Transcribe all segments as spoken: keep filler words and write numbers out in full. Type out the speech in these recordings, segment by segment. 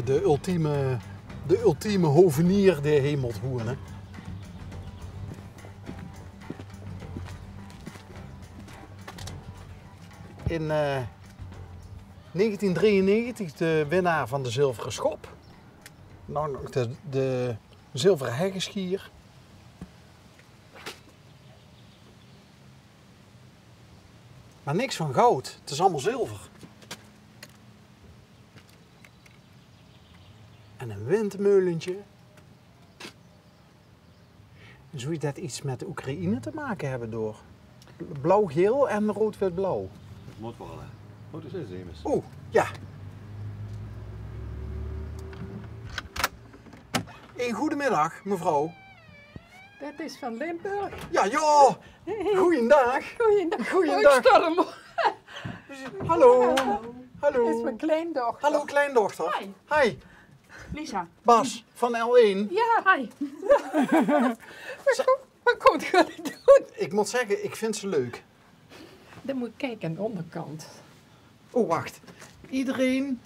De ultieme, de ultieme hovenier die hie mót woene. In eh, negentien drieënnegentig de winnaar van de Zilvere Schop. Nou, nog de, de Zilvere Heggeschier. Maar niks van goud. Het is allemaal zilver. En een windmeulentje. Zou dat iets met Oekraïne te maken hebben door blauw-geel en rood-wit-blauw? Mót waal, hè. Oh, dus is immers. Oeh, ja. Een goedemiddag, mevrouw. Dat is van Limburg. Ja, joh. Goeiedag. Goeiedag. Goeiedag. Hallo. Hallo. Dat is mijn kleindochter. Hallo, kleindochter. Hi. Hi. Lisa. Bas van L één. Ja, hi. Wat komt jullie doen? Ik moet zeggen, ik vind ze leuk. Dan moet ik kijken aan de onderkant. Oh, wacht. Iedereen,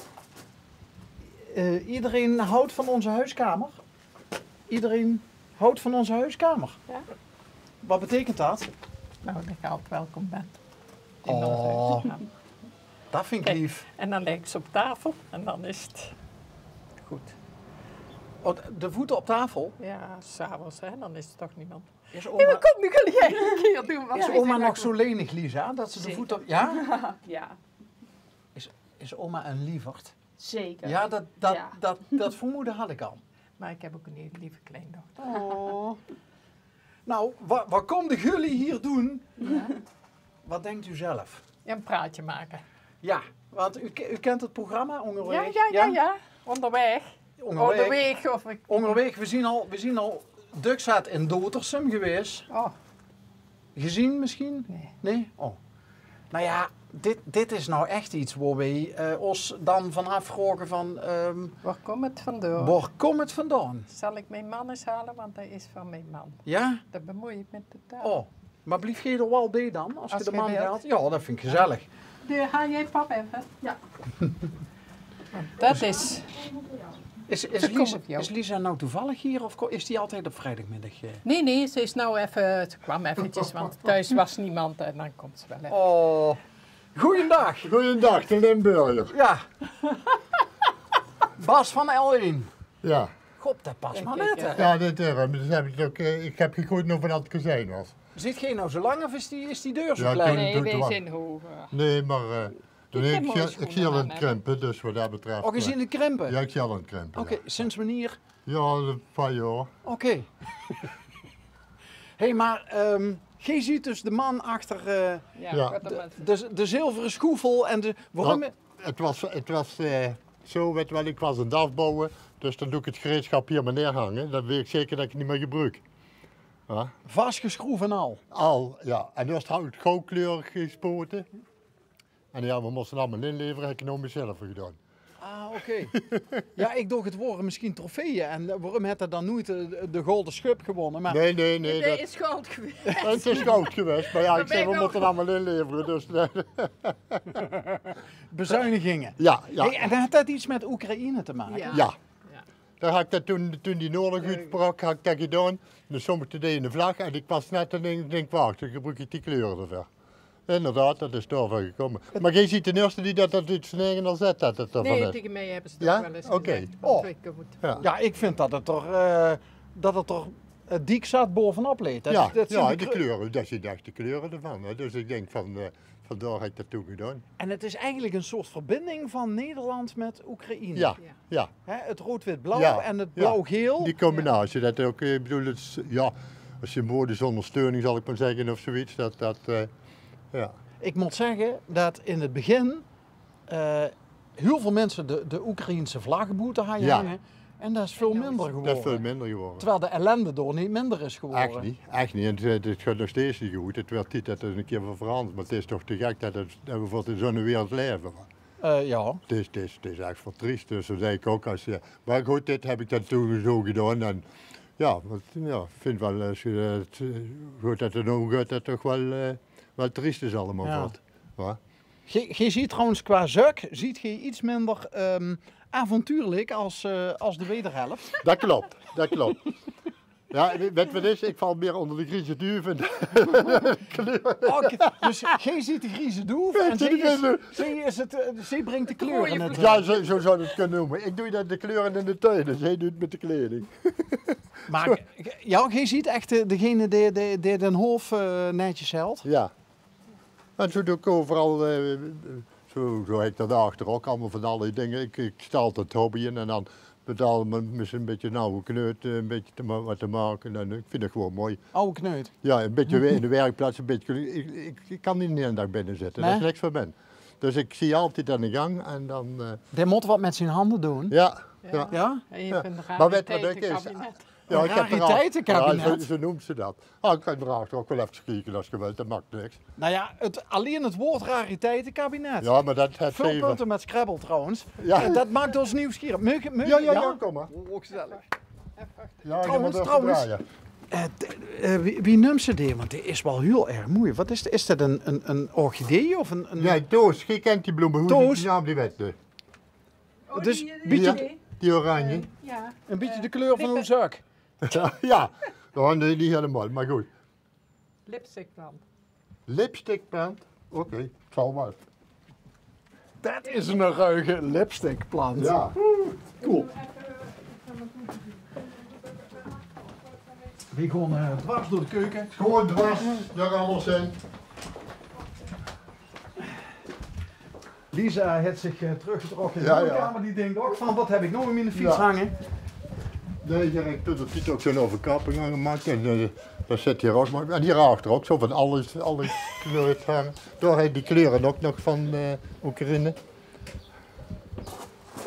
eh, iedereen houdt van onze huiskamer? Iedereen houdt van onze huiskamer? Ja. Wat betekent dat? Nou, dat je altijd welkom bent. In onze huiskamer. Dat vind ik lief. En dan leg ik ze op tafel en dan is het goed. Oh, de voeten op tafel? Ja, s'avonds, hè, dan is er toch niemand. Is oma, en dan komt nu gelijk hier doen wat is oma nog zo lenig, Lisa, dat ze de voeten op... Ja? Ja. Is, is oma een lieverd? Zeker. Ja, dat, dat, dat, dat vermoeden had ik al. Maar ik heb ook een hele lieve kleindochter. Oh. Nou, wa, wat komen jullie hier doen? Ja. Wat denkt u zelf? Een praatje maken. Ja, want u, ke- u kent het programma Óngerwaeg? Ja, ja, ja, ja. Onderweg. Óngerwaeg. Onderweg of ik... Óngerwaeg, we zien al, we zien al dök zat in Doetinchem gewaes. Oh. Gezien misschien? Nee. Nee? Oh. Nou ja, dit, dit is nou echt iets waar wij eh, ons dan van afvragen van... ehm, waar komt het vandaan? Waar komt het vandaan? Zal ik mijn man eens halen, want hij is van mijn man. Ja? Dat bemoei ik met de taal. Oh, maar blief jij er wel bij dan, als je de man haalt? Ja, dat vind ik gezellig. De, haal jij pap even? Ja. Dat is Is, is, Lisa, is Lisa nou toevallig hier of ko- is die altijd op vrijdagmiddag? Eh? Nee, nee, ze is nou even, ze kwam eventjes, want thuis was niemand en dan komt ze wel even. Oh, goeiedag. Goeiedag, de Limburger. Ja. Bas van L één. Ja. God, dat past maar net, hè? Ja, dat, eh, dat heb ik ook, eh, ik heb gegroeid nog van dat kezijn was. Zit geen nou zo lang of is die, is die deur zo klein? Nee, wij zijn hoger. Nee, maar eh, toen ik, ik zie al aan het krimpen, dus wat dat betreft. Oh, je ziet het krimpen? Ja, ik zie al aan het krimpen. Oké, sinds wanneer? Ja, een paar jaar. Oké. Hé, maar ehm, jij ziet dus de man achter eh, de, de zilveren schoefel en de... Waarom? Het was, het was eh, zo, weet wel, ik was aan het afbouwen, dus dan doe ik het gereedschap hier maar neerhangen. Dan weet ik zeker dat ik het niet meer gebruik. Ja. Vastgeschroefd en al? Al, ja. En eerst had ik het goudkleurig gespoten. En ja, we moesten allemaal inleveren, heb ik nou mezelf gedaan. Ah, oké. Ja, ik dacht het waren misschien trofeeën. En eh, waarom heeft hij dan nooit eh, de Golden Schup gewonnen? Maar nee, nee, nee. Het is goud geweest. Het is goud geweest, maar ja, ik zei, we moeten allemaal inleveren. Dus, eh. Bezuinigingen. Ja, ja. Hey, en heeft dat iets met Oekraïne te maken? Ja. Ja. Daar had ik dat toen, toen die oorlog uitbrak, had ik dat gedaan. Dan stond ik te in de vlag en ik was net en denk, denk, wacht, dan gebruik ik die kleuren ervoor. Inderdaad, dat is daarvan gekomen. Maar jij ziet ten eerste niet dat dat iets negen al zet, dat het ervan is. Nee, tegen mij hebben ze toch wel eens gezegd. Oké. Oh. Ja, ik vind dat het toch, eh, dat het toch eh, dik zat bovenop leed. Dat, ja, dat ja, de kleuren, dat zijn echt de kleuren ervan. Hè. Dus ik denk van, eh, vandaar heb ik dat toen gedaan. En het is eigenlijk een soort verbinding van Nederland met Oekraïne. Ja, ja. Hè, het rood-wit-blauw en het blauw-geel. Die combinatie, dat ook, ik bedoel, het is, ja, als je symbolisch ondersteuning, zal ik maar zeggen, of zoiets, dat, dat, eh, ja. Ik moet zeggen dat in het begin eh, heel veel mensen de, de Oekraïense vlag boete hadden hangen. En dat is veel minder geworden. Dat is veel minder geworden. Terwijl de ellende door niet minder is geworden. Echt niet, echt niet. En het, het gaat nog steeds niet goed. Het werd tijd dat het een keer verandert. Maar het is toch te gek dat, het, dat we voor zo'n wereld leven. Eh, ja. Het is, het, is, het is echt wel triest. Dus dan denk ik ook als je... Maar goed, dit heb ik dan toen zo gedaan. En ja, want, ja, ik vind wel, als je het, eh, goed dat het nou gaat, dat toch wel, eh, wel triest is allemaal wat. Ge, ge ziet trouwens qua zök, ziet ge iets minder ehm, avontuurlijk als, eh, als de wederhelft. Dat klopt, dat klopt. Ja, weet je wat is? Ik val meer onder de grieze duif en de kleur. Oké, dus gij ziet de grieze doef en zij is, zij is het, eh, zij brengt de kleuren in het. Ja, zo, zo zou je het kunnen noemen. Ik doe dat de kleuren in de tuin, dus hij doet met de kleding. Maar ja, gij ziet echt de, degene die, die, die den hof eh, netjes helt. Ja. En zo doe ik overal, eh, zo, zo heb ik dat achter ook allemaal van allerlei dingen. Ik, ik stel dat hobby in en dan betaal me misschien een beetje een oude kneut, eh, een beetje te, ma- wat te maken. En ik vind het gewoon mooi. Oude kneut. Ja, een beetje weer in de werkplaats, een beetje. Ik, ik, ik kan niet de hele dag binnen zitten, dat is niks voor mij. Dus ik zie altijd aan de gang en dan. Eh, Die moet wat met zijn handen doen. Ja, ja. Ja? En je Ja. vindt een Maar weet je wat leuk is? rariteitenkabinet. Ja, Een ik heb er al- rariteitenkabinet? Ja, zo, zo noemt ze dat. Ah, ik kan er achter ook wel even kijken als je wilt, dat maakt niks. Nou ja, het, alleen het woord rariteitenkabinet. Ja, maar dat heeft Veel zeven. punten met Scrabble trouwens. Ja. En dat maakt ons nieuwsgierig. Mug, mug, Ja, ja, ja? ja, kom maar. Ook gezellig. Ja, Trouwens, je moet trouwens, even draaien. eh, d- eh, wie, wie neemt ze die? Want die is wel heel erg mooi. Wat is, is dat een, een, een orchidee of een, een Ja, Toos, je kent die bloemen. Hoe Toos? Is die naam die wet? Oh, Dus die, eh, beetje, Ja, die oranje. Ja. Een beetje de kleur van uw zak. Ja, gewoon die, die helemaal, maar goed. Lipstickplant. Lipstickplant? Oké, het zal wel. Dat is een ruige lipstickplant. Ja. Cool. We gaan eh, dwars door de keuken. Gewoon dwars, daar alles in. Lisa heeft zich eh, teruggetrokken in de Ja, ja. woonkamer. Die denkt ook van, wat heb ik nou in mijn fiets Ja. hangen? Nee, hier heb ik de fiets ook zo'n overkapping aan gemaakt. En eh, daar zit hier ook maar. En hier achter ook zo van alles, alle kleuren hangen. Daar heeft die kleuren ook nog van eh Oekraïne.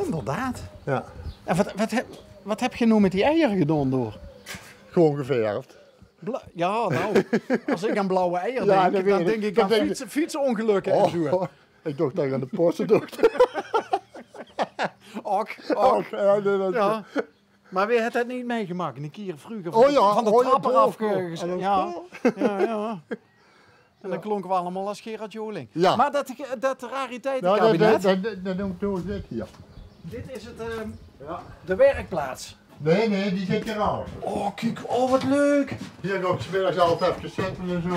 Inderdaad. Ja. En wat, wat, heb, wat heb je nou met die eieren gedaan door? Gewoon geverfd. Bla- ja, nou, als ik aan blauwe eieren Ja, denk, dat dan weet denk ik. ik Dat aan denk fiets, fietsongelukken en Oh, zo. Ik dacht dat je aan de posten dacht. Och, och. Och, ja, nee, dat Ja. Maar wie had dat niet meegemaakt? Een keer vroeger van Oh de, ja, van de oh ja, trap eraf toch, toch. Ge- En dan ja. toch. Ja, ja. En dan klonken we allemaal als Gerard Joling. Ja. Maar dat, dat Ja, dat, rariteitenkabinet, dat, dat, dat, dat noem ik Toos dit hier. Dit is het, ehm, Ja. de werkplaats. Nee, nee, die zit hier al. Oh, kijk, oh, wat leuk. Hier ook 's middags altijd even zitten en zo.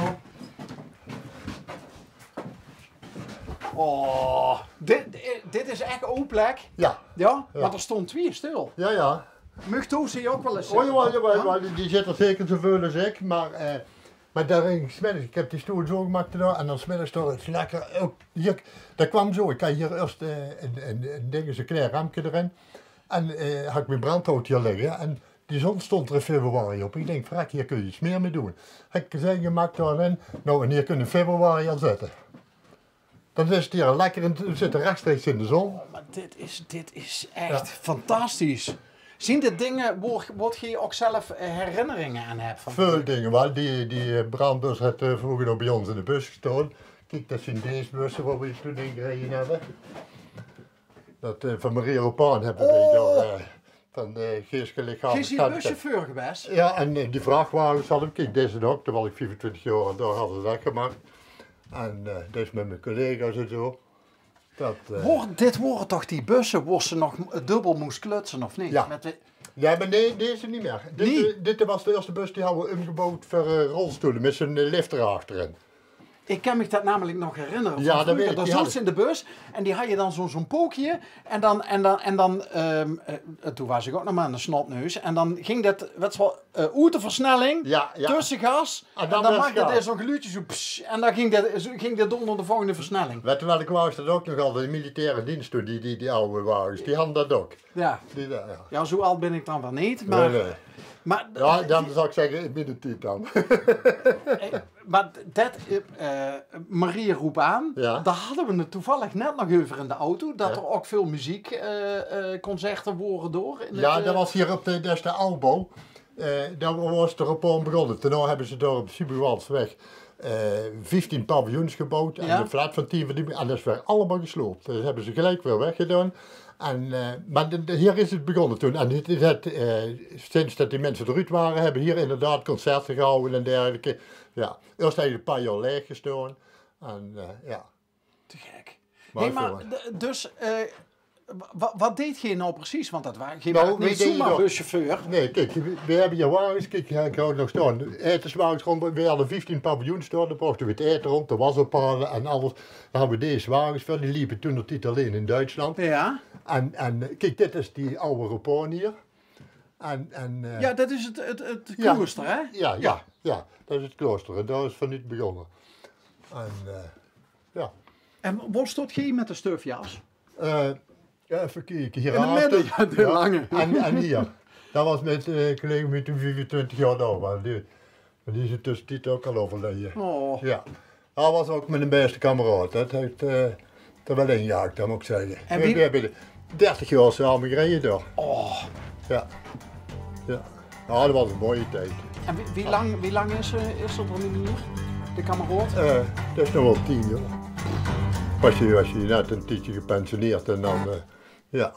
Oh, dit, dit is echt open plek. Ja. Ja, Ja. maar er stond twee stil. Ja, ja. Mag Toos hier ook wel eens Oh, zitten? Jawel, jawel, jawel. Die, die zit er zeker zoveel als ik, maar, eh, maar daarin, 's middags, ik heb die stoel zo gemaakt gedaan en dan 's middags toch eens lekker, ook, hier, dat kwam zo, ik had hier eerst eh, een, een, een ding, een klein raamje erin. En eh, had ik mijn brandhout hier liggen en die zon stond er in februari op. Ik denk, verrek, hier kun je iets meer mee doen. Heb ik een gezin gemaakt daarin. Nou, en hier kun je in februari al zetten. Dan is het hier lekker in, we zitten rechtstreeks in de zon. Oh, maar dit is, dit is echt Ja. fantastisch. Zien dit dingen waar, waar je ook zelf eh, herinneringen aan hebt? Van Veel dingen, wel. Die, die eh, brandbus heeft eh, vroeger nog bij ons in de bus gestaan. Kijk, dat zijn deze bussen waar we toen in gereden hebben. Dat eh, van Maria Roepaan hebben we Oh. daar eh, van eh geestelijk Gees je gehandicapten. Buschauffeur geweest? Ja, en eh, die vrachtwagens hadden we. Kijk, deze ook, terwijl ik vijfentwintig jaar, daar hadden ze dat gemaakt. En eh, dat is met mijn collega's en zo. Dat, eh, Hoor, dit waren toch die bussen waar ze nog dubbel moest klutsen, of niet? Ja. Met de, Ja, maar nee, deze niet meer. Dit, Nee. eh, dit was de eerste bus die hadden we omgebouwd voor eh, rolstoelen, met zo'n eh, lift erachterin. Ik kan me dat namelijk nog herinneren. Ja, Van dat vroeger, weet ik, dan die zat hadden ze in de bus en die had je dan zo'n zo'n pookje. En dan, en dan, en dan ehm, eh, toen was ik ook nog maar een snotneus. En dan ging dat, weet je wel, eh, uit de versnelling, Ja, ja. tussen gas. En En dan dan werd maakte gas. Dit zo'n geluidje zo, pss, en dan ging dat, zo- ging dat door naar de volgende versnelling. Weet je wat ik wou, is dat ook nog altijd de militaire dienst toen, die, die, die oude wagens, die hadden dat ook. Ja. Die, ja, ja. Ja, zo oud ben ik dan wel niet, maar... Nee, nee. Maar Ja, dan zou ik zeggen, in mijn tijd dan. Eh, maar dat, eh, eh, Maria Roep aan, Ja. daar hadden we het toevallig net nog over in de auto, dat Ja. er ook veel muziekconcerten worden door. In Ja, het, dat eh, was hier op de, dat is de Albo. Eh, daar was de Roep aan begonnen. Daarna hebben ze daar op Sibuwansweg eh vijftien paviljoens gebouwd. En Ja. de flat van tien verdiepingen. En dat is weer allemaal gesloopt. Dat hebben ze gelijk weer weggedaan. En, eh, maar de- de- hier is het begonnen toen. En het, het, eh, sinds dat die mensen eruit waren, hebben hier inderdaad concerten gehouden en dergelijke. Ja, eerst heeft het een paar jaar leeg gestaan. En eh, ja. Te gek. Maar Hey, maar zo, hè. de- dus eh, Wa- wa- Wat deed geej nou precies? Want dat waar, geej waart neet zomaar buschauffeur. Nae, kiek, weej, weej hebbe hie wages, kiek, hie kan ich nog staon. Aeteswages rónd, weej hadde vieftien paviljoens staon, dao brochte weej 't aete rónd, de waspale en alles. Dao hadde weej dees wages veur, die liepe toen nog neet allein in Duitsland. Ja. En, en eh, kiek, dit is die awwe repoon hie. En, en, eh, Ja, dat is 't, 't, 't klooster, hè? Ja, ja, ja, dat is 't klooster. En dao is 't vanoet begós. En, eh, ja. En wo staot geej met de stufjas? Eh, ja, effe kieke. Hie in de midde, ja, de lange. En, en hie. Dat waar met, eh, collega met toen viefentwintig jaor dao waar. Die, die is intösse ouch al euverleje. Oh. Ja. Dat waar ouch mien beste kameraod. Dat haet, eh, d'r waal ingehaak, dat mót ich zègke. En weej, weej hebbe dertig jaor same gereje dao. Oh. Ja. Ja. Ja, dat waar 'ne moeie tied. En wie, wie lang, wie lang is, eh, is 'r d'r neet mier, de kameraod? Eh, dat is nog waal tien jaor. Waas hae, waas hae net 'n tiedje gepensioneerd en dan, eh, ja.